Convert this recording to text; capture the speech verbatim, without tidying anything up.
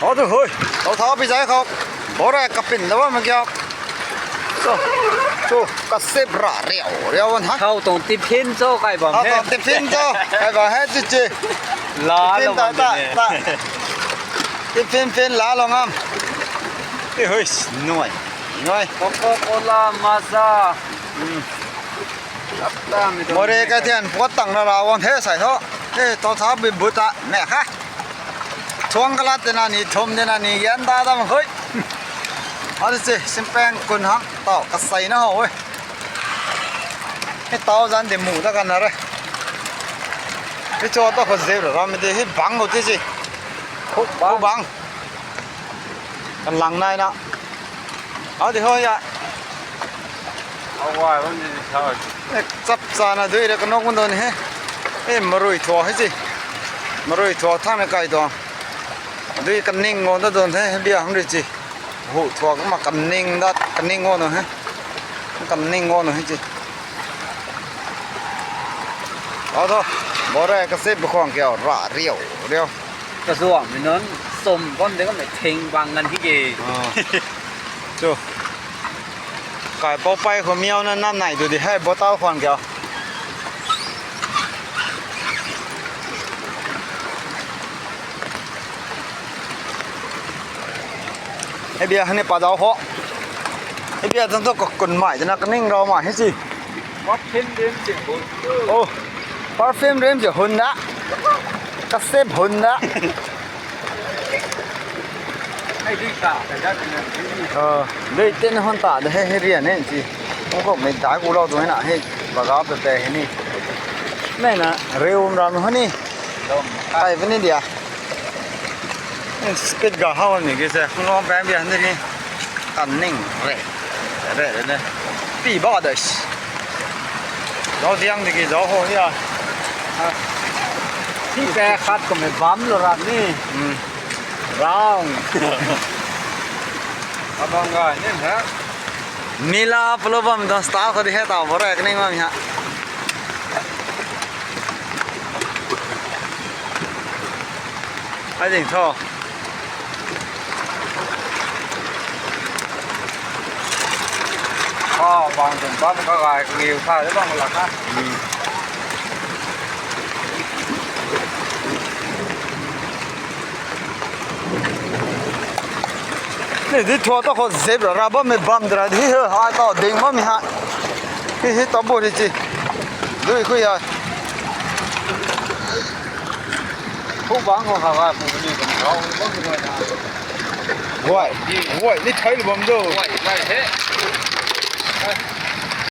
Hau tu hui, tau thau pi zai khau. Bore ka pin da ba ma kya. So, so, ka sep ra riau, riau na. Thau tong tiffin cho kai bam he. Thau tong tiffin cho kai bam he chi chi. La lo ta ta. Tiffin pin la lo ngam. Ti hui, noi. Noi. Coca-Cola, Mazda. Hmm. More ka thian puat tang na la wang he sai tho. He, tau thau bi bu ta me kha. Thuang ka la te na ni, thum te na ni, yan ta ta ma khoi. Hadi se, sim peng kun hang, tau, ka sai na ho, oi. He tau zan de mu ta ka na re. He cho ta kho zeu ra, ram de, he bang ho te si. Khu bang. Khu bang. Kan lang nai na. Hadi ho ya. Awai, hon ni thau. Eh, chap cha na dui re ka nok mun don he. Eh, marui thua he chi. Marui thua thang na kai don. Dui ka ning ngo na don he, bia hang ri chi. Hu thua ka ma ka ning da, ka ning ngo no he. Ka ning ngo no he chi. Ado, bore ka se bu khong kya ra riau, riau. Ka zuang mi non som kon de ka me theng bang ngan hi ke. Ah. Chu. Kai pau pai kho miau na nam nai du di hai bo tau khon kya. He bia hane pa dau ho. He bia tang to ko kun mai na ka ning rau ma he chi. Wat phin din chi bo. Oh. Perfume rem je Honda. Ka sep Honda. Ai dui ta, ta ja ta na. Ờ, dui tên Honda de he he rian ne chi. Ko ko me da ku lo tu na he. Ba ga pe pe he ni. Me na reum ram ho ni. Ai ve ni dia. Speed ga hau ni ki se. Ngom pe bia ni ni. Kan ning re. Re re ne. Pi ba da. Zo diang di ki zo ho ya. Ti pe khat ko me bam lo ra ni. Hmm. Round. Abang ga ni ha. Mila pulo bam don star ko di he ta bore ek ning ma mi ha. Ai ding tho. ꯑꯥ, ꯄꯥꯡ ꯇꯨꯝ ꯄꯥꯡ ꯀꯒꯥꯏ ꯀꯒꯦ ꯎꯊꯥꯗ ꯄꯥꯡ ꯂꯥꯛꯅ꯫ ꯎꯝ꯫ ꯅꯤꯗꯤ ꯊꯣ ꯇꯣ ꯈꯣ ꯖꯦꯕ ꯔꯥ ꯕꯝ ꯃꯦ ꯕꯝ ꯗ꯭ꯔꯥ ꯗꯤ ꯍꯤ ꯍꯥ ꯇꯣ ꯗꯤꯡ ꯕꯝ ꯃꯤ ꯍꯥ꯫ ꯍꯤ ꯍꯤ ꯇꯣ ꯕꯣ ꯔꯤ ꯆꯤ꯫ ꯗꯨꯏ ꯈꯨ ꯌꯥ꯫ ꯈꯨ ꯕꯥꯡ ꯈꯣ ꯈꯥ ꯈꯥ ꯄꯨ ꯅꯤ ꯕꯝ ꯔꯥ ꯕꯝ ꯅꯨꯡꯉꯥꯏ ꯅ꯫ ꯋꯥꯏ꯫ ꯋꯥꯏ ꯅꯤ ꯊꯥꯏ ꯂꯨ ꯕꯝ ꯗꯣ꯫ ꯋꯥꯏ ꯂꯥꯏ ꯍꯦ꯫